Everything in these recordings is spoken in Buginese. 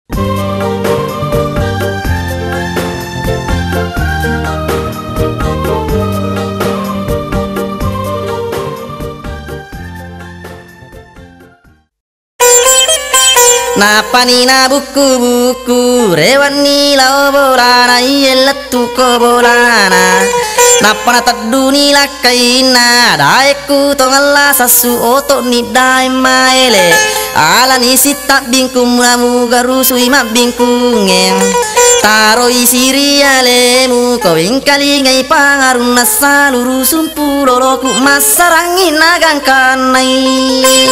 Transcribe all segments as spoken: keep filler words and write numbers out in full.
Nappani nabukku-bukku, rewanni lao bolana, iye lettuko bolana. Nappa natedduni lakkainna, daekku tongella sassu, oto'ni daeng maele. Alani sittabbingku, munamugarusui mabbingkungnge. Taroi sirialemu, ko wengkalingai pangarunna saluru sumpu loloku, massarangi nagangkannai.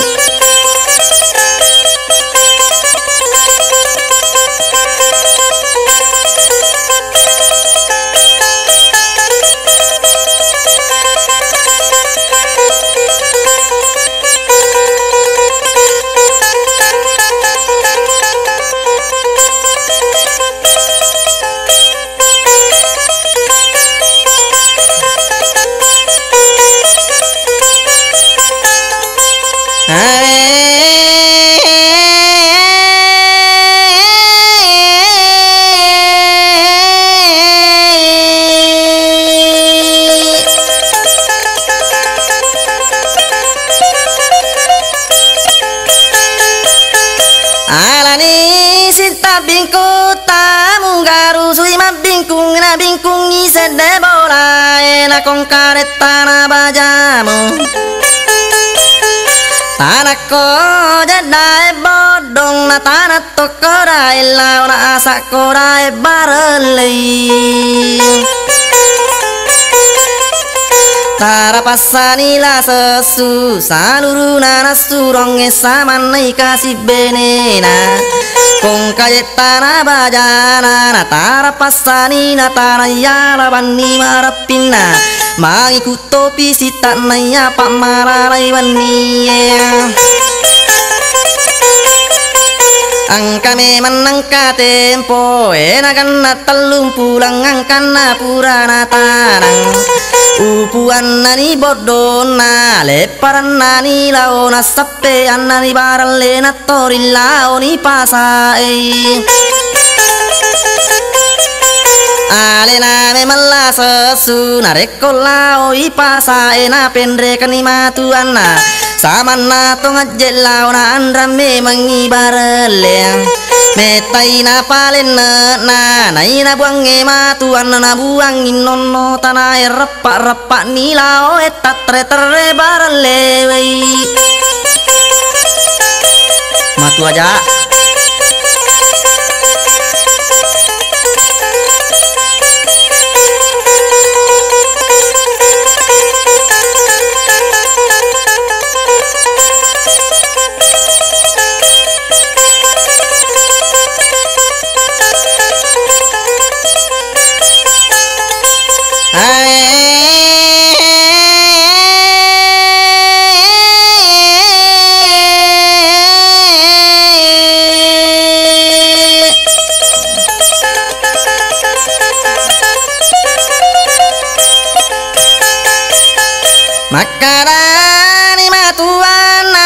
Alani sittabbingku, tamugarusui mabbingkung, nabingkungngi sedde bolae, nakongkaretta nabajamu. Tanakko jeddae boddong, na tana tokko dae lao, na asakko dae barellei. Tarapassani la sessu, saluruna nassurongnge, samannai kasibbenena. Kongkajettana bajana, na tarapassani na tanaya labanni mareppinna. Mangiku topi sitta naiya pammalalai wennie. Engka memang nengka tempoe, naganna tellung pulang engkanna purana tanang. Upuannani boddonna, lepparennani laona, sappeannani barellena, tori laoni pasae. Alena memang la sessu, narekko Ko laoi pasae napenrekani matuanna, samanna tongajje laona anrang memangngi barelle. Mettai napalenne'na, naina buangnge matuanna, nabuangngi nonno tanae, reppa-reppa'ni laoe tatterre-terre barellewei. Matu aja. Makkedani matuanna,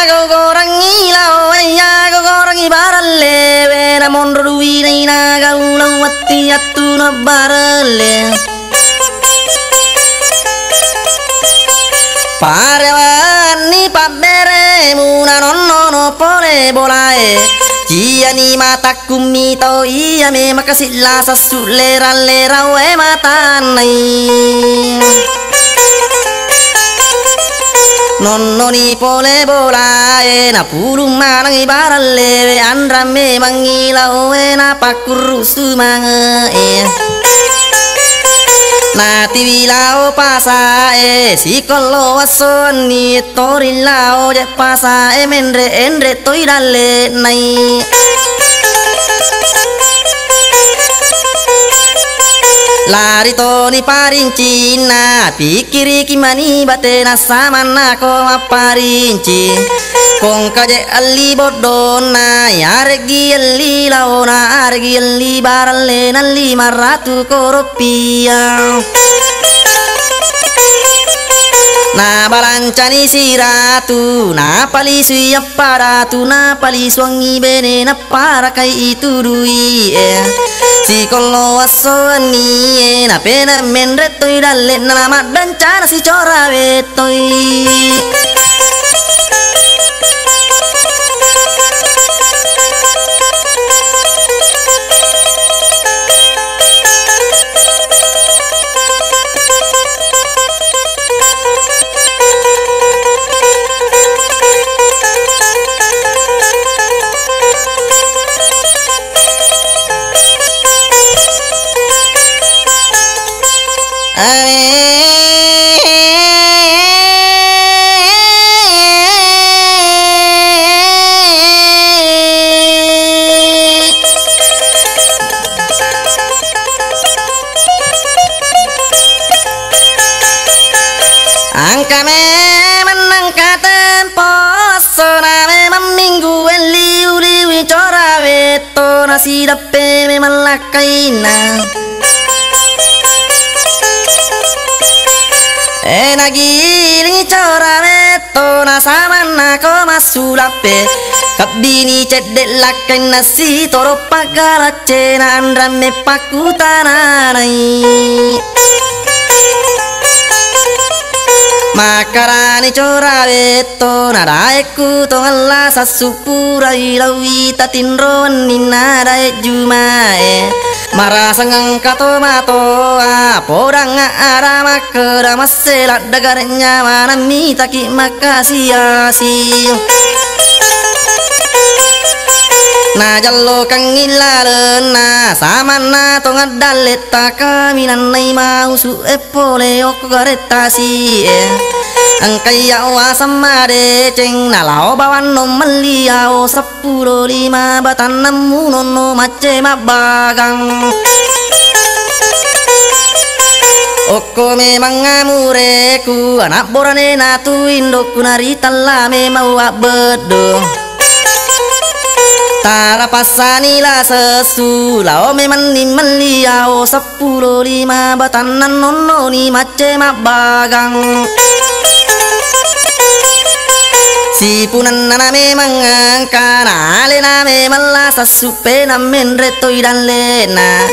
gogorengngi laoe, iya gogorengngi barellewe, namonro duwina inaga uleng wetti attuna barelle. Parewanni pabberemu nanonnono pole bolae, ciani matakku mito iya me makasilla sassu lera-lera we matannai. Nonnoni pole bolae, napulung manengngi barellewe, anrang memangngi laowe, napakkurru sumange'e. Natiwi lao pasae, sikollo wassoanni, tori lao je pasae, menre-enre toi dalle'nai. Lari toni parincinna, pikkiriki mani batena samanna ko mapparinci. Kongka je elli boddonna, yareggi elli laona, areggi elli barelle, nelli maratu ko roppiang. Nabalancani siratu, napalisui apparatu, napalisuangngi bene, naparakai itu dui e. Sikollo wassoanni e, napena menre toi dalle, namaddang cara sicora wettoi. Angka memang nangka tempo, essona memang minggu, liu-liu cora wetto, nasidappe memang lakkainna. E, nagiling cora wetto, nasamanna ko massulappe, kabbini cedde lakkainna sitoro paggalacce, na anramme pakkutananai. Makkarani cora wetto, nadaekku tongella sassu purai lauwi tatinro wenninna dae jumae. Maraseng engka to matoa, podang ara makkeda masse ladda gare nyawa, nammitaki makkasi-asi. Najallokangngi lalenna samanna tongaddalletta, kaminannai mausu e pole okko garetta si e. Engkaiya waseng madeceng, nalao bawanno melliao seppulo lima batannammu nonno macce mabbagang. Okko memang amureku, anak borane natu indokku, naritella memang wabbeddo. Tarapassani la sessu, lao memanni melliao seppulo lima batanna nonnoni macce mabbagang. Sipunanna na memang engkana alena memang la sessu, pena menre toi dallena.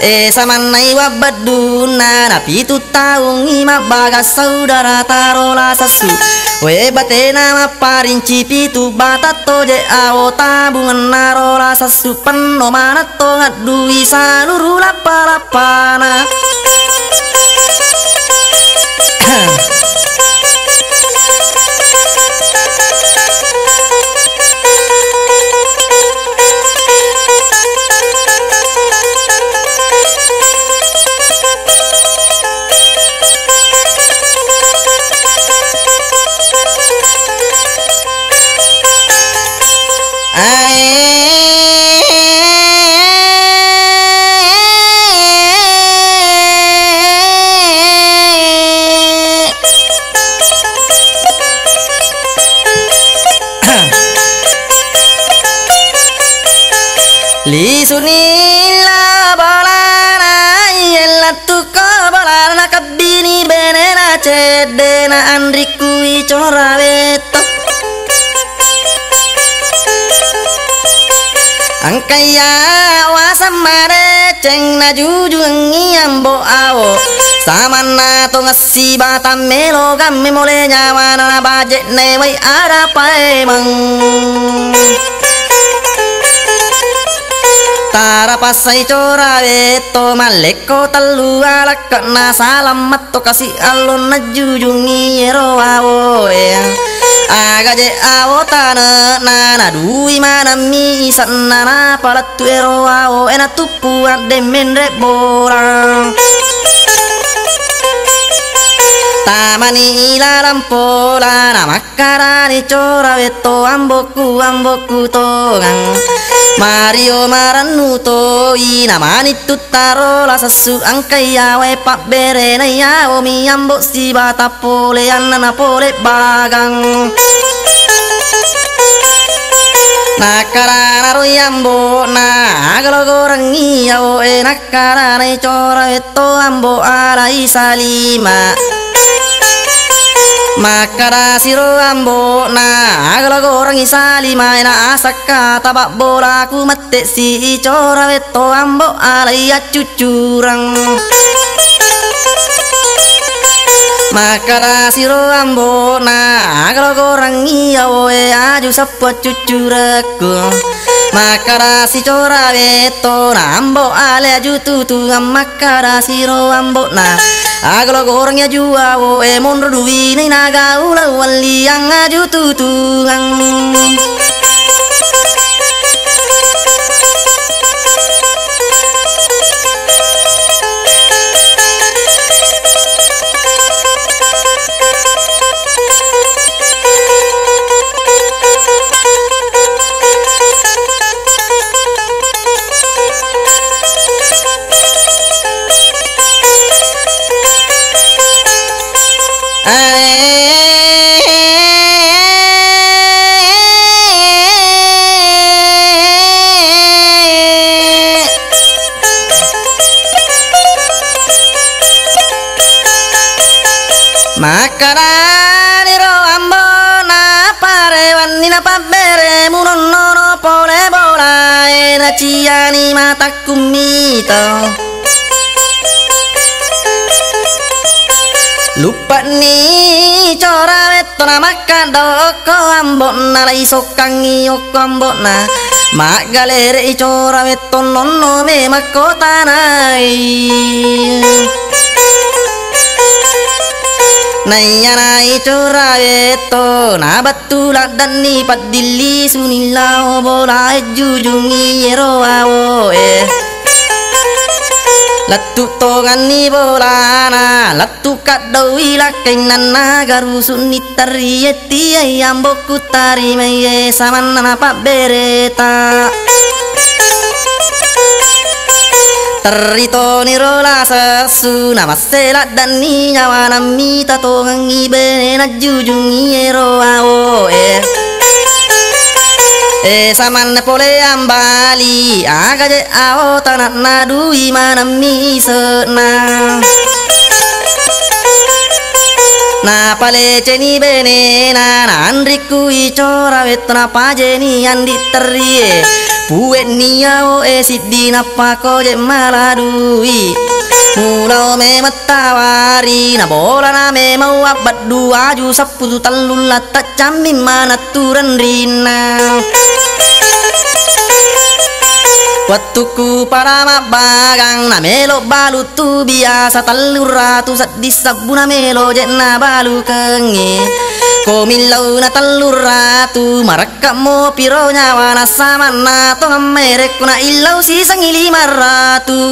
E, samannai wabbeddunna, napitu taungngi mabbaga saudara taro la sessu. We batena mapparinci pitu bata toje awo tabungenna ro la sessu, penno manatto ngaddui saluru lappa-lappana. Ae. Lisuni la bolana, iye lettuko bolana, kabbini benena ceddena, anrikku icora wetto. Engkaiya waseng madeceng, najujuengngi ambo awo. Samanna tongessi batang melo gamme mole nyawana, nabaje'ne wai ada paimeng. Tarapassai cora wetto, mallekko tellu alakke'na, salammetto kasi allonna jujungngi yero awoe. Aga je awo tane'na, nadui manammi ise'na, napalettu ero awoe, natuppu adde menre borang. Tamani ilalang pola, namak- Karani cora wetto, ambokku, ambokku tongang. Mario marennu toi, namani tuttaro la sessu, engkaiya wae pabberena, iya omi ambo sibata pole, annana pole bagang. Nakkarana roi ambona, agalo gorengngi awo e, nakkarana icora wetto, ambo alai salima. Makkada siro ambo'na, aga lo gorengngi salimae na asakka tabak bolaku, mette si icora wetto ambo alai accuccureng. Makkada siro ambo'na, aga lo gorengngi awoe aju sappu accuccurekku. Makkada sicora wetto na ambo ale aju tutungeng, makkada siro ambo'na, aga lo goreng aju awoe monro duwinai nagaula walliang aju tutungeng. Makkadaniro ambo'na, parewanni napabbere munonnono pole bolae, naciani matakku mito. Luppe'ni cora wetto na makkaddo okko ambo'na, lai sokkangngi okko ambo'na, maggalere i cora wetto nonno me makkotanai. Naiya nai cora wetto na battu laddanni paddilli suni lao bola ejjujungi ero awoe. Lettu tonganni bolana, lettu kaddaui lakkainnanna garusunni terrie tiai ambokku tarimai samanna napabbereta. Territoniro lasessu, namasse laddanni nyawa nammi tatongengngi bene najjujungi ero awoe. E samanna pole ambali, aga je awo tanakna dui manammi ise'na. Napaleceni benena, naanrikku icora wetto napajeni andi terrie. Puwe'ni awo e siddi nappakoje maladui. Mulao memeng tawari, nabolana memeng wabbaddu aju sapputu tellu latta cammi manattu renrinna. Wettukku pada mabbagang, namelo balu tu biasa tellu ratu seddi sebbu namelo je nabalukengngi. Ko millau na tellu ratu, marekka mo piro nyawa na samanna tongeng merekku na illau sisengngi lima ratu.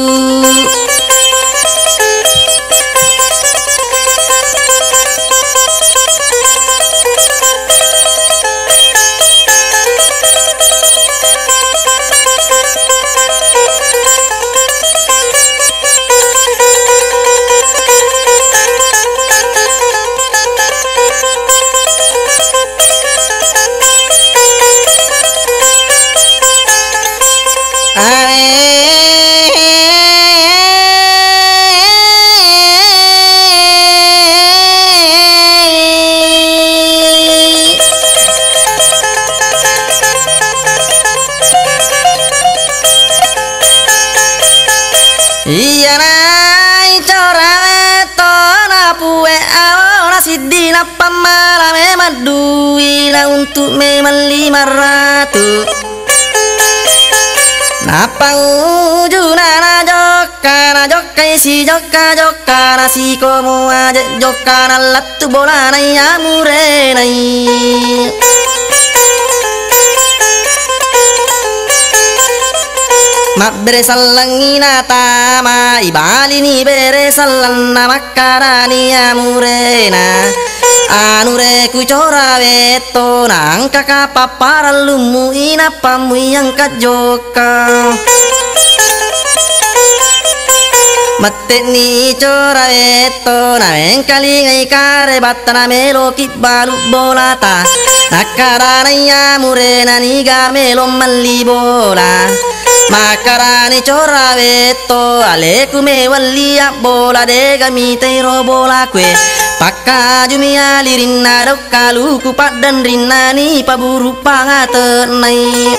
Iyana icora wetto na puwe awo na siddi nappa mala memeng dui na untuk memeng lima ratu. Nappa ujuna na jokka, na jokkai si jokka-jokka, na sikomo aje jokka, na lettu bolana iya murenai. Mabbere sellengngi natama, ibalini bere sellenna makkarani amurena. Anure kucora wetto, nangka kapapparellummu inappa muiangka jokka. Mette'ni cora wetto, na mengkalingai karebatta na meloki balu bolata. Nakkadanai amurena niga melo melli bola. Makkarani cora wetto, aleku mewelli abbola, dega mitai ro bolaku e. Pakkajumi alirinna dau kaluku paddenrinna ni paburu pangatenai.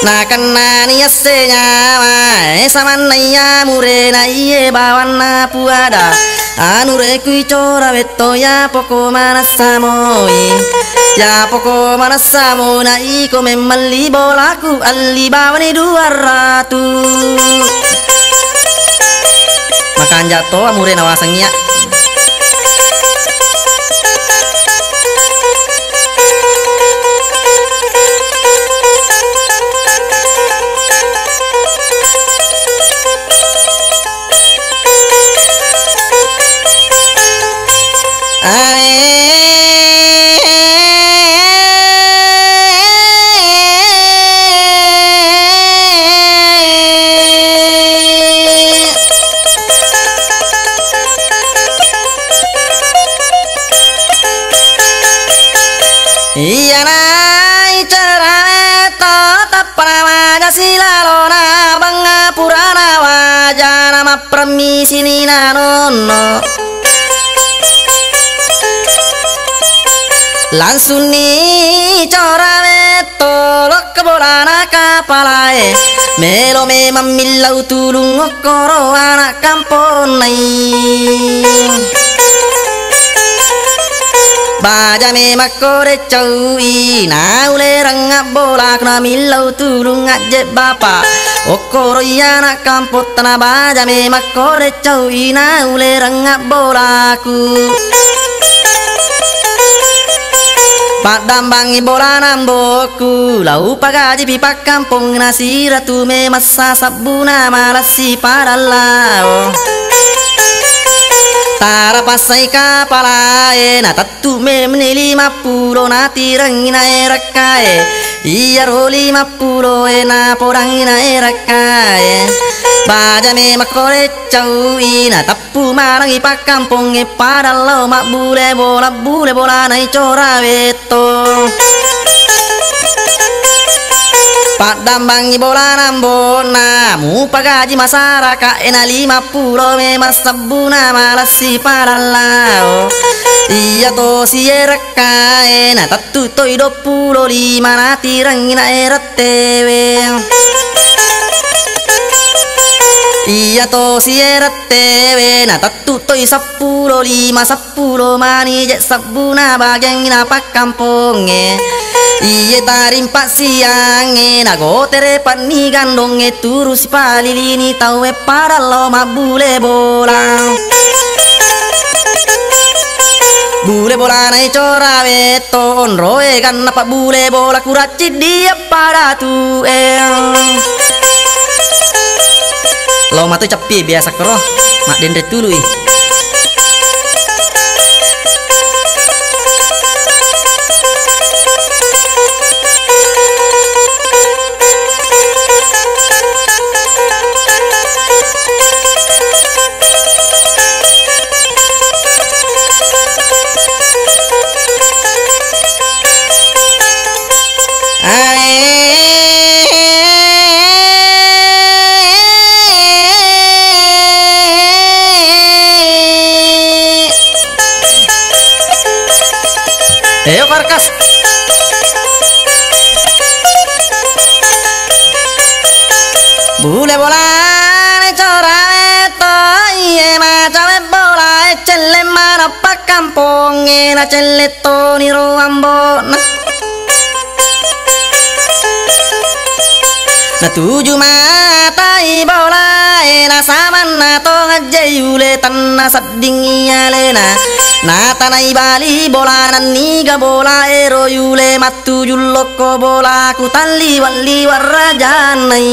Nakennani yasse nyawa e, samanna iya murena iye bawanna puada. Anureku icora wetto, ya poko manessa moi. Ya poko manessa moi, na iko memmelli bolaku, alli bawani dua ratu. Makanja to amure nawaseng iya. Iyana icara to tappana waja silalona, bangga purana wajana mappremmi sinina nonno. Langsung ni cora wetto lokka bolana kapalae, melo memang millau tulung okkoro anak kamponnai. Baja memang kore caui, naulereng abbola, kena millau tulung ajje bapa. Okkoro iya anak kampong tana baja memang kore caui, naulereng abbolaku. Paddambangi bolana mbokku, lau pagajipi pakkampong nasira tu memang sasabbuna malassi padallao. Tara passai kapalae, natettu memni lima pulo, natirengi naerekkae. Iyaro lima pulo e napodangi naerekkae. Baja memang kore caui, nateppu manengi pakkampongnge, padallao mabbule bola, bule bola naicora wetto. Paddambangi bolana mbokna, mupagaji masyaraka e, na lima pulo memang sabbuna malassi padallao. Iya to sierekkae, natettu toi dua pulo lima, natirengi naerettewe. Iya to sierettewe, natettu toi seppulo lima, seppulo mani je sabbuna bagianna pakkampongnge. Iye tarimpa siangnge, nagotere panni gandongnge, turu sipalilini tauwe padallo mabbule bola. Bule bola naicora wetto onroe ganna pabbule bola kuraccing dia padatu e. Lo matu cappi biasa koro, maddenre tului. Ayo, Karkas. Bule bolana cora wetto, iye macawe bola e, celle mana pakkampongnge, na celle toni ro ambona. Natuju matai bola e, nasamanna to ngajje yule tanna sedding iyalena. Natanai bali bola, nanniga bola ero yule mattuju lokko bola kutalliwa-liwa rajannai.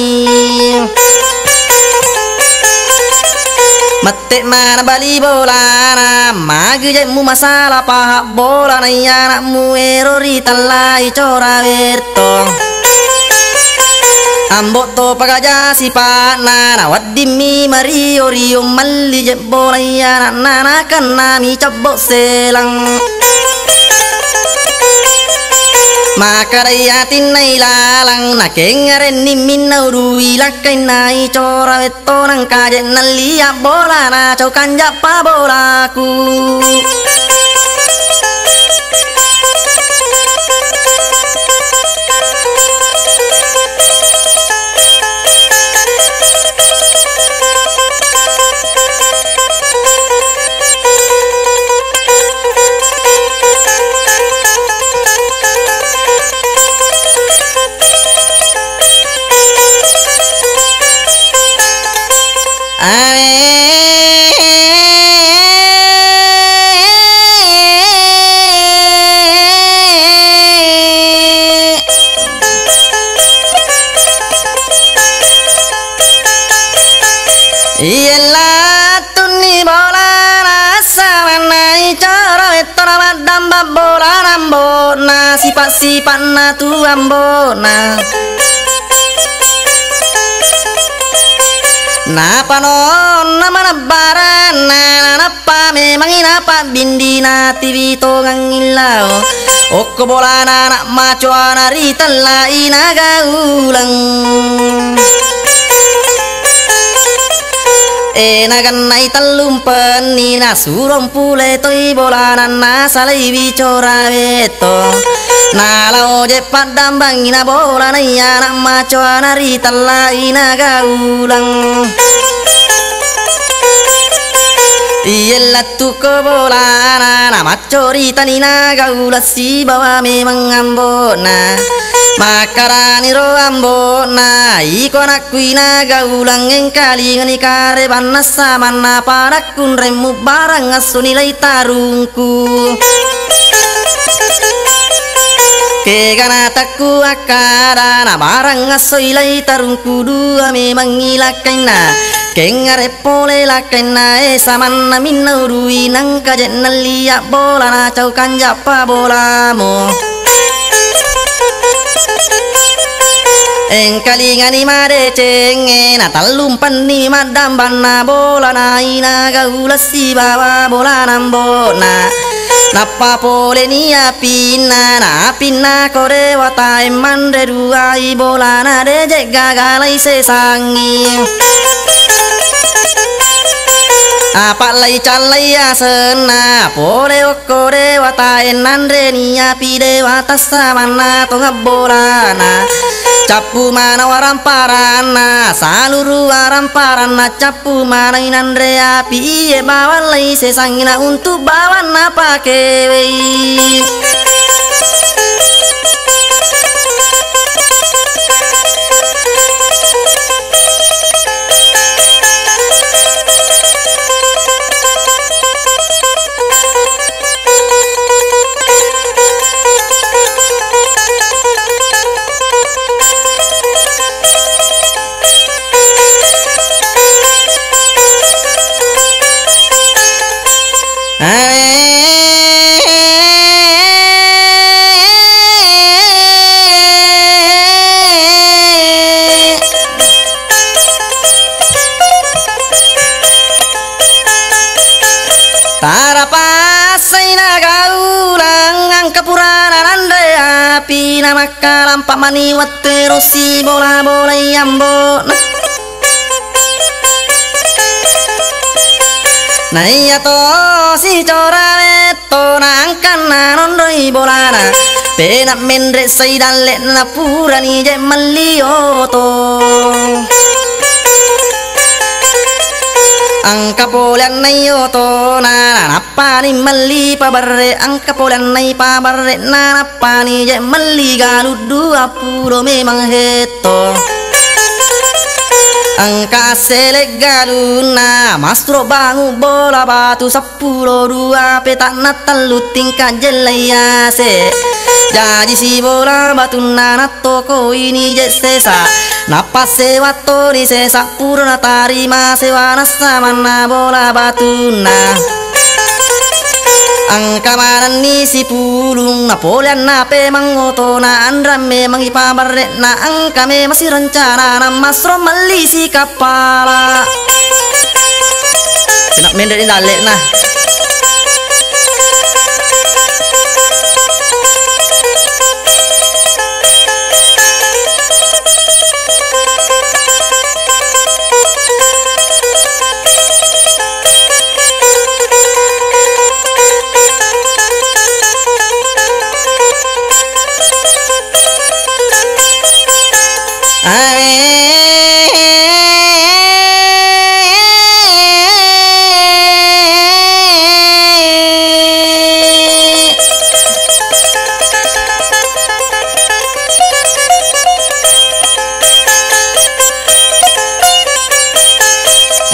Mette mana bali bolana, magi jemmu masalah paha bola, naiya anakmu ero ritallai cora wetto. Ambo to pagaja sipa'na, naweddimmi mario-rio malli jebbo, naiya anakna nakennami cabbo selang. Makkedai atinna ilalang, nakengngarenni minnaurui lakkainna icora wetto nangka je' nelli abbolana cau kanjappa bolaku. Iyella tunni bolana samanna icoro wettona maddamba bolana ambo'na, sipa'-sipa'na tu ambo'na. Napanonna manabbaranna, nanappa memangngi napabbindina tiwi tongangngi lao. Okko bolana anak macoana ritellai nagauleng. E, nagennai tellumpenni nasuro mpule toi bolana nasalaiwi cora wetto. Nalao je' paddambangngi na bolana iya anak macoana ritellai nagauleng. Iye lettuko bolana, namaccoritani nagauleng sibawa memang ambo'na. Makkadaniro ambo'na, iko anakku inagauleng engkalingani karebanna samanna pada kunremmu barang assoni lai tarungku. Kegana takku akkadana barang assoi lai tarungku dua memangngi lakkainna. Kengngare pole lakkainna e samanna minnaurui nangka je' nelli abbolana cau kanjappa bolamo. Engkalingani madecengnge, natellumpenni maddambanna bolana inagauleng sibawa bolana ambo'na. Nappa poleni apinna, na apinna ko dewatae manre duai bolana de' je' gaga lai sesangngi. Apa' lai callai asenna, pole okko dewatae nanreni api dewata samanna tongeng bolana. Cappu maneng waramparanna, saluru waramparanna cappu maneng nanre api iye bawang lai sesangngi na untu' bawang napakewei. Tarapassai nagauleng engka purana nanre api, namakkalampa mani wettu ero sibola-bolai ambo'na. Naiya to sicora wetto naengkanna nonroi bolana, pena menre sai dalle'na purani je melli oto. Engka pole annai otona, nanappani melli paberre, engka pole annai paberre'na, nappani je melli galu dua pulo memang hetto. Engka sele galunna, masro bangu bola batu seppulo dua petakna tellu tingkat jellai ase. Jaji sibola batunna nattokoini je sesa. Nappa sewa toni sesa pura natarima sewa nassamanna bola batunna. Engka manenni sipulung, napoleanna pemang otona, anrang memang ipabarre'na, engka memang sirencana, namasro melli sikappala. Pena menre ni dalle'na. Awe.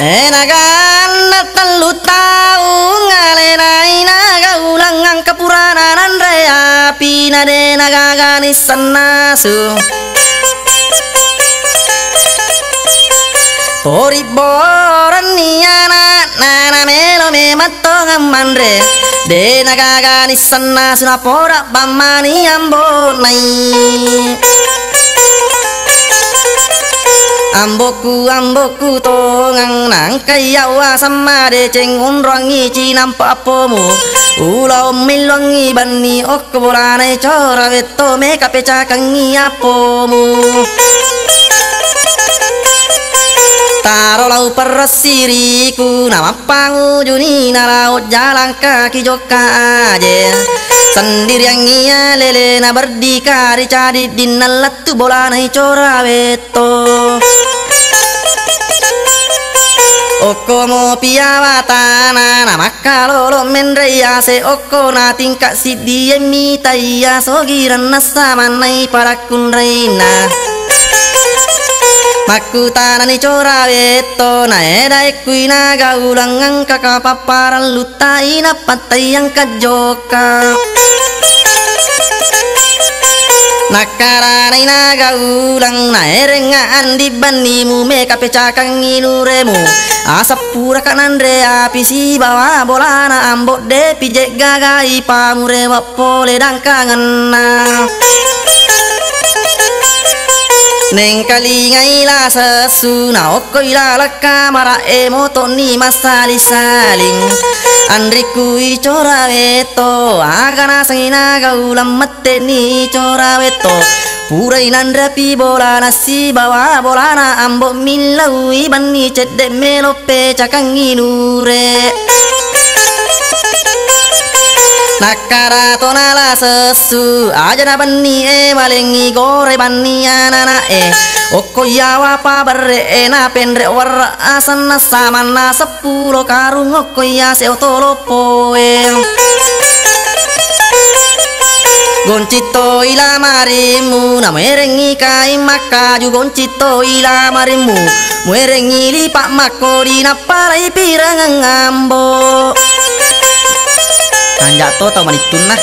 Enaganna tellu taung alena Inaga Ulang, engka purana nanre api, na de nagaga nissennasu. Tori boranni ana'na, namelo memang tongeng manre. De nagaga nissennasu, napoda bammani ambo'nai. Ambo'ku, ambo'ku tongeng, nangkai yawa samma deceng, onroangngi cinampa appomu. Ula ommilluangngi banni okko bolana Icora Wetto, meka pecakengngi appomu. Taro lau perressiriku, namap pangujuni nalao jalang kaki jokka aje. Sendiriangngi alena berdikari cadiddinna lettu bolana Icora Wetto. Okko mopi awatana, namakkalolo menre ase okko na tingka siddi e mitai aso giranna samannai parakkunraina. Makkutanani Cora Wetto, naedaekku Inaga Ulang, engkaka papparellutta inappattaiangka jokka. Nakkarana Inaga Ulang, naerengnga andi bannimu, meka pecakangngi nuremu. Asap puraka nanre api sibawa bolana ambo, depi jeggagai pamure pole dangkangenna. Nengkalingai lasessu, naokkoi laleng kamara e, motoni massali-saling. Anrikku Icora Wetto, aga naseng Inaga Ulang, metteni Icora Wetto. Purai nanre api bolana sibawa bolana ambo, millaui banni cedde melo pecakangngi nure. Nakkara tona lasessu, aja na banni e malengngi gore banni anana e. Okko yawa paberre e, napenre warra asenna samanna seppulo karung, okko yase oto loppo e. Goncitto ila marimmu, namerengngi kain makkaju, goncitto ila marimmu. Muerengngi lipa makkodi napparai pirengeng ambo. Anja to tau manittunna.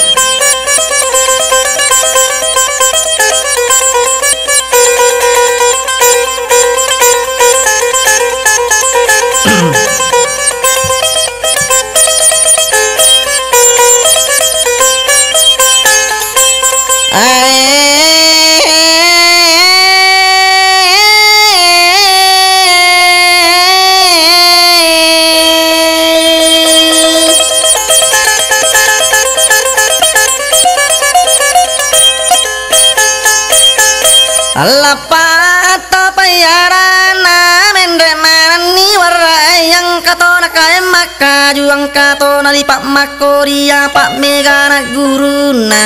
Lappa to payaranna menre manenni warra, yang katona kae makkaju, engka tona lipa makkodi apa megana gurunna.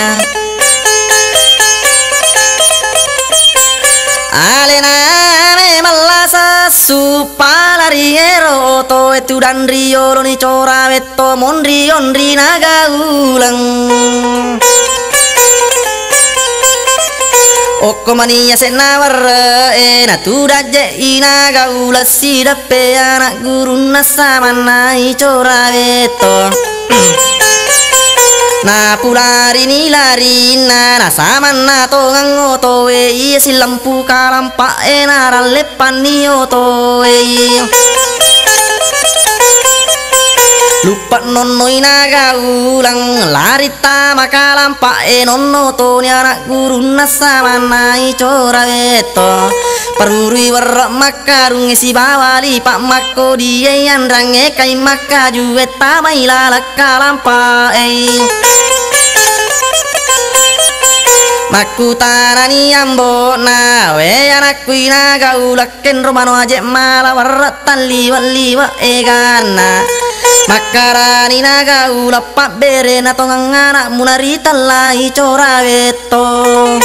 Alena memang lasessu, pala ri ero otoe tudang rioloni Cora Wetto, monri onri Naga Uleng. Okko mani yasenna warre e, natudang je i Naga Uleng sideppe anak gurunna samanna i Cora Wetto. Napularini larinna, nasamanna tongeng otoe, iya silempu kalampa e naralleppanni otoe. Luppa nonnoi Naga Uleng, lari tama kalampa e, nonno toni anak gurunna samanna i Cora Wetto. Parurui werre makkarungnge sibawa lipa makkodie, yanrangnge kain makkajue tamai laleng kalampa e. Makkutanani ambo'na, we anakku i Naga Uleng, kenro mano aje mala werre talliwe-liwe eganna. Makkarani Naga Uleng, pabberena tongeng anakmu naritellai Cora Wetto.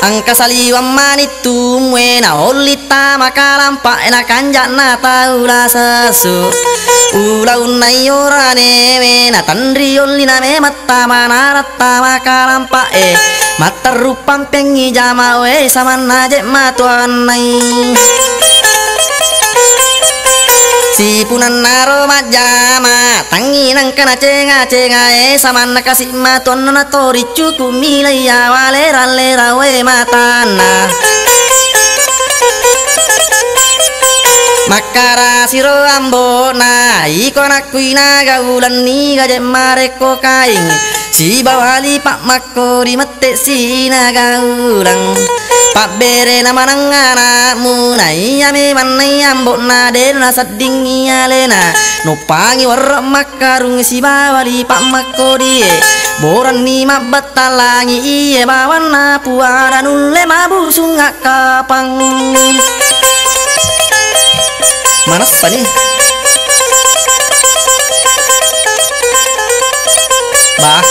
Engka saliweng manittumue na olli tama kalampa'e na kanja'na tau la sessu. Ulaunna iyoranewe na tenri ollina memang tama narattama kalampa'e. Matterru pampengngi jamawe samanna je' matuannai. Sipunannaro majjama, tangngi nengka nacenga-cengae, samanna kasi' matuanna natori cuku' milai yawa lera-lera wae matanna. Makkara siro ambo'na, iko anakku inaga ulenni gaje' marekko kaing. Sibawa lipa' makkori mette' sinaga uleng. Pabberena maneng ana'mu, na iya memang nai ambo'na de' naseddingngi alena. Noppangi werre' makkarung sibawa lipa' makkodie. Boranni mabbattalangi iye bawanna puada nulle mabusung akkapang. Manessani. Bah.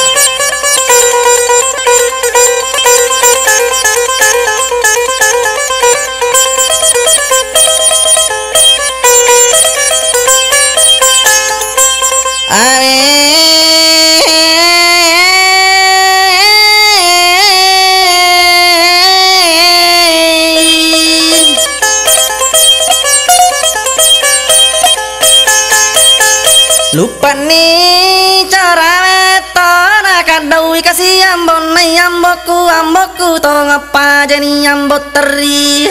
Amin. Luppanni carawe to nakaddaui kasi ambonna ambokku, ambokku tolong appajani ambo terri.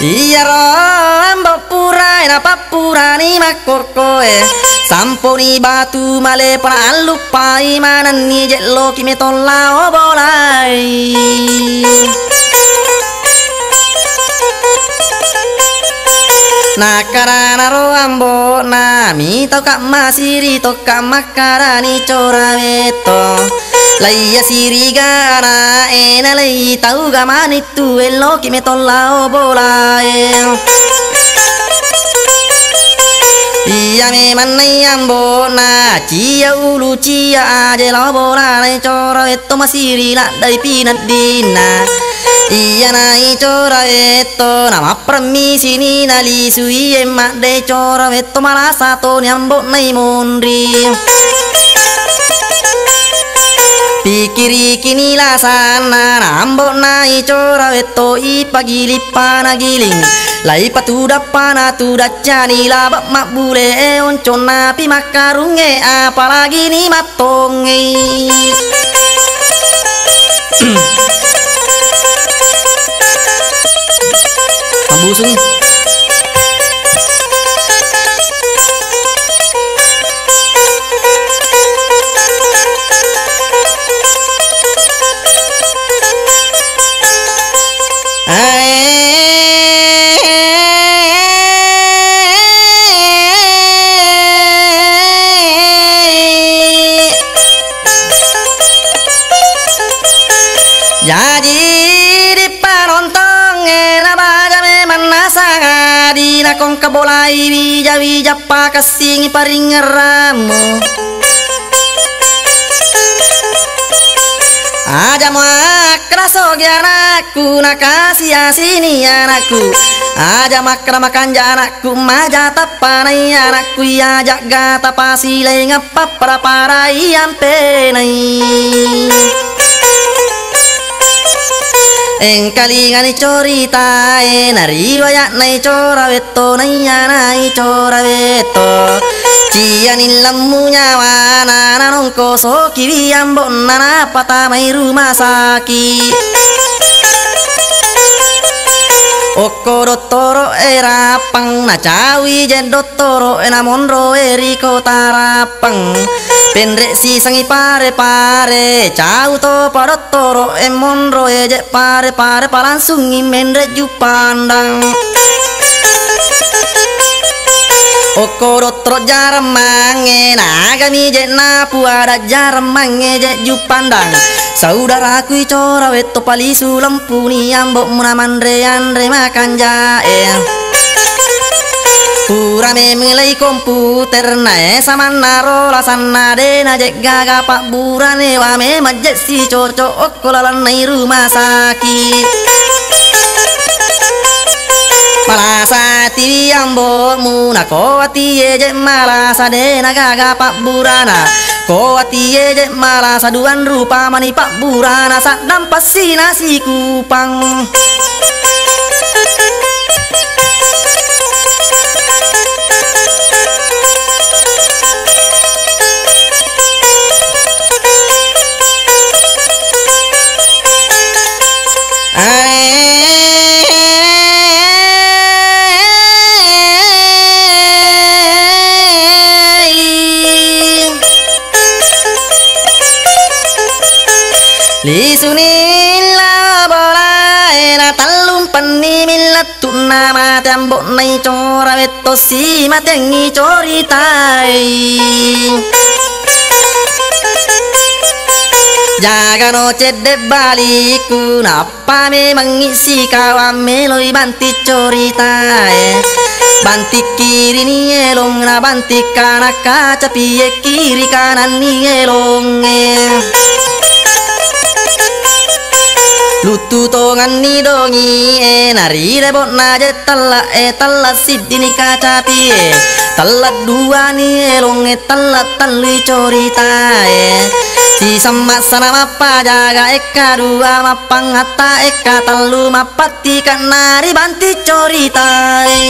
Iyaro ambo purae napappurani makkokkoe, samponi batu male pura alluppai manenni je' loki metong lao bolai. Nakkaranaro ambo'na, mitauka' masiri tokka' makkarani corawe to. Laiya sirigana e nalai tau gamani tu elloki metong lao bolae. Iya memang nai ambo'na, cia ulu cia aje lao bolana icora wetto masiri naddai pineddinna. Iya nai cora wetto na mappremmi sini nalisui e madde cora wetto malasa toni ambo'na i monri. Pikirikini lasanna na ambo'na icora wetto ipagilippana giling. Laipatudappana tudaccani labe' mabbule e onconna pi makkarungnge apalagi ni mattongngei. Mabusung. Ae. Jaji diparontongnge nabaja memang nasang adi nakongka bolai wija-wija pakessingi paringerrammu. Aja muakkeda sogi anakku, nakasi-asini anakku. Aja makkeda makanja anakku, maja tappanai anakku, iya jagga tapasilaingeng pappara-parai ampenai. Engkalingani coritae, nariwaya'na icora wetto, naiya na icora wetto. Ciani lemmu nyawana, nanongkosokiwi ambo'na, napatamai rumah saki. Okko dottoro e Rappang, nacawi je dottoro e, namonro e ri kota Rappang. Penre sisengi pare-pare, cau topa dottoro e, monro e je pare-pare, palangsungi menre Juppandang. Okko dottoro jaremmangnge, nagami je napuada jaremmangnge je Juppandang. Saudaraku icora wetto palisu lempuni ambo'mu namanre anre makanjae. Pura memeng lei komputer nae samannaro lasanna de' naje' gaga pabburane wa memeng je' si cocok okko lalenna i rumah sakit. Malasa tiwi ambo'mu nako watie je' malasa de' nagaga pabburana. Ko watie je' malasa duang rupa mani pabburana saddang passi nasi kupang. Lisuni lao bolae na tellumpenni millettu'na mate ambo'na i cora wettosi matengngi coritae. Jagano cedde' balikku nappa memengngi sikawang meloi banti coritae. Banti kiri ni elong na banti kanan kaca pie kiri kanan ni elongnge. Luttu tonganni dongi e nari lebo'na je' tella' e tella' siddini kacapi e tella' duani elong e tella' tellui coritae. Sisemma sana mappajaga ekka dua mappangatta ekka tellu mappattika nari banti coritae.